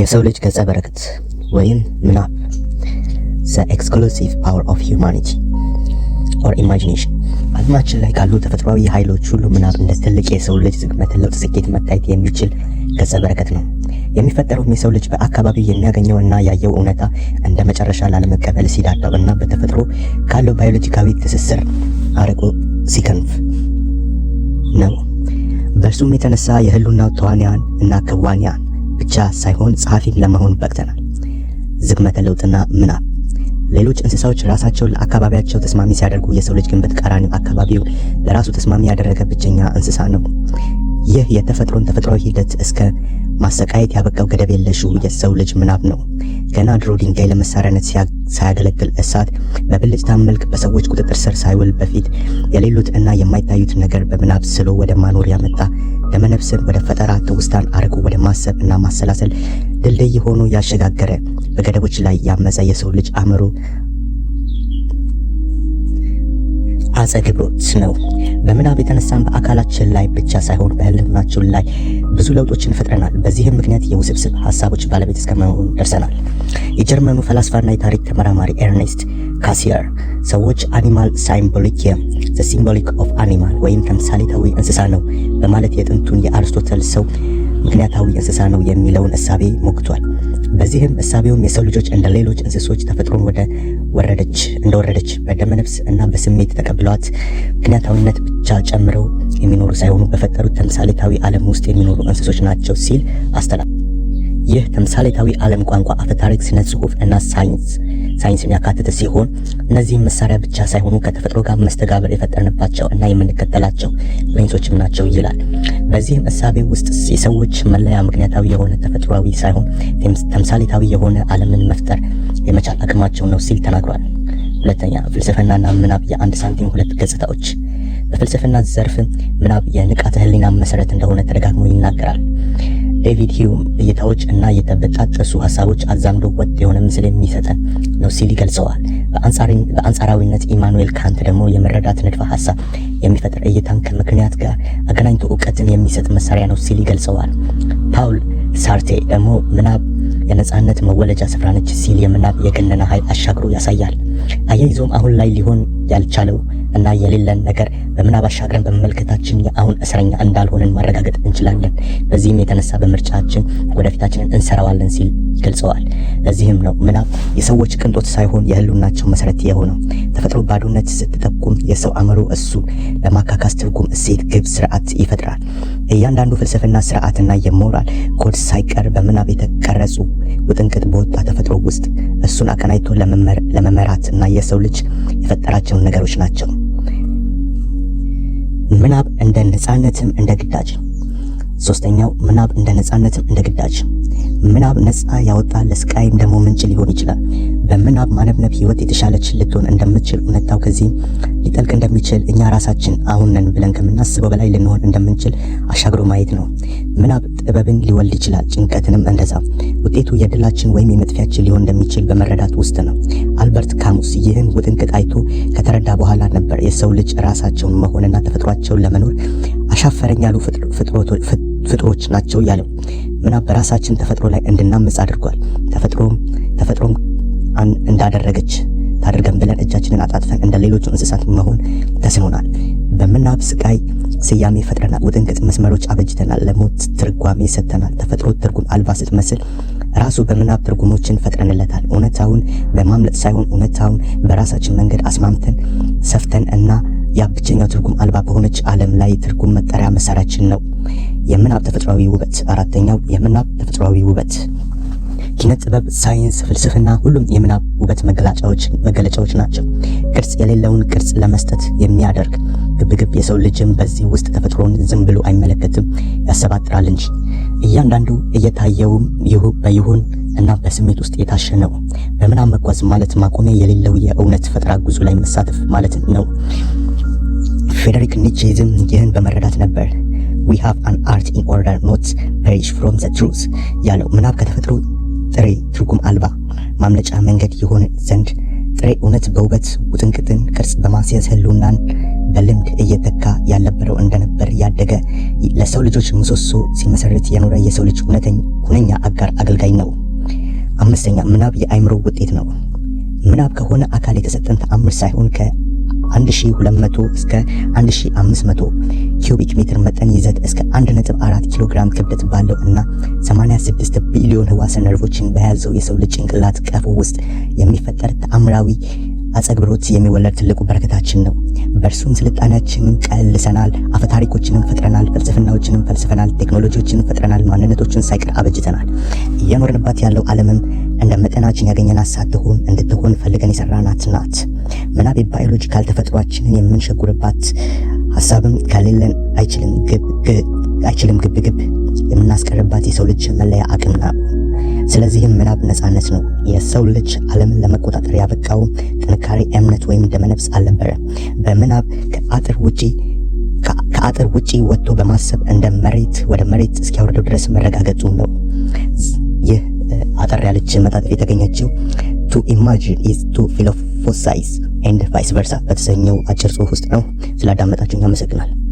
የሰው ልጅ ገጸ በረከት ወይም ምናብ፣ the exclusive power of humanity or imagination። ዓለማችን ላይ ካሉ ተፈጥሯዊ ኃይሎች ሁሉ ምናብ እንደ ትልቅ የሰው ልጅ ዝግመተ ለውጥ ስኬት መታየት የሚችል ገጸ በረከት ነው። የሚፈጠረውም የሰው ልጅ በአካባቢው የሚያገኘው እና ያየው እውነታ እንደ መጨረሻ ላለመቀበል ሲዳዳው እና በተፈጥሮ ካለው ባዮሎጂካዊ ትስስር አርቆ ሲከንፍ ነው። በእርሱም የተነሳ የህልውናው ተዋንያን እና ከዋንያን ብቻ ሳይሆን ጸሐፊም ለመሆን በቅተናል። ዝግመተ ለውጥና ምናብ። ሌሎች እንስሳዎች ራሳቸውን ለአካባቢያቸው ተስማሚ ሲያደርጉ የሰው ልጅ ግን በተቃራኒው አካባቢው ለራሱ ተስማሚ ያደረገ ብቸኛ እንስሳ ነው። ይህ የተፈጥሮን ተፈጥሯዊ ሂደት እስከ ማሰቃየት ያበቃው ገደብ የለሹ የሰው ልጅ ምናብ ነው። ገና ድሮ ድንጋይ ለመሳሪያነት ሳያገለግል፣ እሳት በብልጭታ መልክ በሰዎች ቁጥጥር ስር ሳይውል በፊት የሌሉት እና የማይታዩት ነገር በምናብ ስሎ ወደ ማኖር ያመጣ፣ ደመነፍስን ወደ ፈጠራ፣ ትውስታን አርቆ ወደ ማሰብ እና ማሰላሰል ድልድይ ሆኖ ያሸጋገረ፣ በገደቦች ላይ ያመፀ የሰው ልጅ አእምሮ አጸግብሮት ነው። በምናብ የተነሳም በአካላችን ላይ ብቻ ሳይሆን በህልውናችን ላይ ብዙ ለውጦችን ፈጥረናል። በዚህም ምክንያት የውስብስብ ሀሳቦች ባለቤት እስከመሆን ደርሰናል። የጀርመኑ ፈላስፋና የታሪክ ተመራማሪ ኤርኔስት ካሲየር ሰዎች animal symbolicum፣ the symbolic of animal ወይም ተምሳሌታዊ እንስሳ ነው በማለት የጥንቱን የአርስቶተል ሰው ምክንያታዊ እንስሳ ነው የሚለውን እሳቤ ሞግቷል። በዚህም እሳቤውም የሰው ልጆች እንደ ሌሎች እንስሶች ተፈጥሮን ወደ ወረደች እንደወረደች በደመነፍስ እና በስሜት ተቀብለዋት ምክንያታዊነት ብቻ ጨምረው የሚኖሩ ሳይሆኑ በፈጠሩት ተምሳሌታዊ ዓለም ውስጥ የሚኖሩ እንስሶች ናቸው ሲል አስተላል። ይህ ተምሳሌታዊ ዓለም ቋንቋ፣ አፈታሪክ፣ ስነ ጽሁፍ እና ሳይንስን ያካተተ ሲሆን እነዚህም መሳሪያ ብቻ ሳይሆኑ ከተፈጥሮ ጋር መስተጋብር የፈጠርንባቸው እና የምንከተላቸው ሌንሶችም ናቸው ይላል። በዚህም እሳቤ ውስጥ የሰዎች መለያ ምክንያታዊ የሆነ ተፈጥሯዊ ሳይሆን ተምሳሌታዊ የሆነ ዓለምን መፍጠር የመቻል አቅማቸው ነው ሲል ተናግሯል። ሁለተኛ፣ ፍልስፍናና ምናብ የአንድ ሳንቲም ሁለት ገጽታዎች። በፍልስፍና ዘርፍ ምናብ የንቃተ ህሊና መሰረት እንደሆነ ተደጋግሞ ይናገራል። ዴቪድ ሂዩም እይታዎች እና የተበጣጠሱ ሀሳቦች አዛምዶ ወጥ የሆነ ምስል የሚሰጠን ነው ሲል ይገልጸዋል። በአንጻራዊነት ኢማኑኤል ካንት ደግሞ የመረዳት ንድፈ ሀሳብ የሚፈጥር እይታን ከምክንያት ጋር አገናኝቶ እውቀትን የሚሰጥ መሳሪያ ነው ሲል ይገልጸዋል። ፓውል ሳርቴ ደግሞ ምናብ የነጻነት መወለጃ ስፍራ ነች ሲል የምናብ የገነነ ኃይል አሻግሮ ያሳያል። አያይዞም አሁን ላይ ሊሆን ያልቻለው እና የሌለን ነገር በምናብ አሻግረን በመመልከታችን የአሁን እስረኛ እንዳልሆንን ማረጋገጥ እንችላለን። በዚህም የተነሳ በምርጫችን ወደፊታችንን እንሰራዋለን ሲል ይገልጸዋል። ለዚህም ነው ምናብ የሰዎች ቅንጦት ሳይሆን የህልውናቸው መሰረት የሆነው። ተፈጥሮ ባዶነት ስትጠቁም የሰው አእምሮ እሱ ለማካካስ ትርጉም፣ እሴት፣ ግብ፣ ስርዓት ይፈጥራል። እያንዳንዱ ፍልስፍና፣ ስርዓትና የሞራል ኮድ ሳይቀር በምናብ የተቀረጹ ውጥንቅጥ በወጣ ተፈጥሮ ውስጥ እሱን አቀናጅቶ ለመመራት እና የሰው ልጅ የፈጠራቸውን ነገሮች ናቸው። ምናብ እንደ ነፃነትም እንደ ግዳጅ። ሶስተኛው፣ ምናብ እንደ ነፃነትም እንደ ግዳጅ። ምናብ ነፃ ያወጣ ለስቃይም ደግሞ ምንጭ ሊሆን ይችላል። በምናብ ማነብነብ ህይወት የተሻለች ልትሆን እንደምትችል፣ እውነታው ከዚህም ሊጠልቅ እንደሚችል፣ እኛ ራሳችን አሁን ነን ብለን ከምናስበው በላይ ልንሆን እንደምንችል አሻግሮ ማየት ነው። ምናብ ጥበብን ሊወልድ ይችላል፣ ጭንቀትንም እንደዛ። ውጤቱ የድላችን ወይም የመጥፊያችን ሊሆን እንደሚችል በመረዳት ውስጥ ነው። አልበርት ካሙስ ይህን ውጥንቅጥ አይቶ ከተረዳ በኋላ ነበር የሰው ልጅ ራሳቸውን መሆንና ተፈጥሯቸውን ለመኖር አሻፈረኝ ያሉ ፍጡሮች ናቸው ያለው። ምናብ በራሳችን ተፈጥሮ ላይ እንድናምጽ አድርጓል። ተፈጥሮም እንዳደረገች ታደርገን ብለን እጃችንን አጣጥፈን እንደ ሌሎቹ እንስሳት መሆን ተስኖናል። በምናብ ስቃይ ስያሜ ፈጥረናል። ውጥንቅጥ መስመሮች አበጅተናል። ለሞት ትርጓሜ ሰጥተናል። ተፈጥሮ ትርጉም አልባ ስትመስል ራሱ በምናብ ትርጉሞችን ፈጥረንለታል። እውነታውን በማምለጥ ሳይሆን እውነታውን በራሳችን መንገድ አስማምተን ሰፍተን እና ያ ብቸኛው ትርጉም አልባ በሆነች ዓለም ላይ ትርጉም መጠሪያ መሳሪያችን ነው። የምናብ ተፈጥሯዊ ውበት። አራተኛው፣ የምናብ ተፈጥሯዊ ውበት። ኪነ ጥበብ፣ ሳይንስ፣ ፍልስፍና ሁሉም የምናብ ውበት መገለጫዎች ናቸው። ቅርጽ የሌለውን ቅርጽ ለመስጠት የሚያደርግ ግብግብ፣ የሰው ልጅም በዚህ ውስጥ ተፈጥሮን ዝም ብሎ አይመለከትም፣ ያሰባጥራል እንጂ። እያንዳንዱ እየታየውም በይሁን እና በስሜት ውስጥ የታሸ ነው። በምናብ መጓዝ ማለት ማቆሚያ የሌለው የእውነት ፈጠራ ጉዞ ላይ መሳተፍ ማለት ነው። ፌዴሪክ ኒቼዝም ይህን በመረዳት ነበር "We have an art in order not perish from the truth" ያለው። ምናብ ከተፈጥሮ ጥሬ ትርጉም አልባ ማምለጫ መንገድ የሆነ ዘንድ ጥሬ እውነት በውበት ውጥንቅጥን ቅርጽ በማስያዝ ህልውናን በልምድ እየተካ ያልነበረው እንደነበር ያደገ ለሰው ልጆች ምሰሶ ሲመሰርት የኖረ የሰው ልጅ ሁነኛ አጋር አገልጋይ ነው። አምስተኛ፣ ምናብ የአእምሮ ውጤት ነው። ምናብ ከሆነ አካል የተሰጠን ተአምር ሳይሆን ከ1200 እስከ 1500 ኪዩቢክ ሜትር መጠን ይዘት እስከ 1.4 ኪሎ ግራም ክብደት ባለው እና 86 ቢሊዮን ህዋሰ ነርቮችን በያዘው የሰው ልጅ ጭንቅላት ቀፎ ውስጥ የሚፈጠር ተአምራዊ አጸግብሮት የሚወለድ ትልቁ በረከታችን ነው። በእርሱም ስልጣኔያችንን ቀልሰናል፣ አፈታሪኮችንም ፈጥረናል፣ ፍልስፍናዎችንም ፈልስፈናል፣ ቴክኖሎጂዎችን ፈጥረናል፣ ማንነቶችን ሳይቀር አበጅተናል። እየኖርንባት ያለው ዓለምም እንደ መጠናችን ያገኘናት ሳትሆን እንድትሆን ፈልገን የሰራናት ናት። ምናብ የ biological ተፈጥሯችንን የምንሸጉርባት፣ ሀሳብም ከሌለን አይችልም ግብ ግብ የምናስቀርባት የሰው ልጅ መለያ አቅም ነው። ስለዚህም ምናብ ነፃነት ነው። የሰው ልጅ ዓለምን ለመቆጣጠር ያበቃው ጥንካሬ፣ እምነት ወይም ደመነፍስ አልነበረ። በምናብ ከአጥር ውጪ ወጥቶ በማሰብ እንደ መሬት ወደ መሬት እስኪያወርደው ድረስ መረጋገጡ ነው። ይህ አጠር ያለች መጣጥፍ የተገኘችው "To Imagine is to Philosophize and Vice Versa" በተሰኘው አጭር ጽሑፍ ውስጥ ነው። ስላዳመጣችሁ አመሰግናለሁ።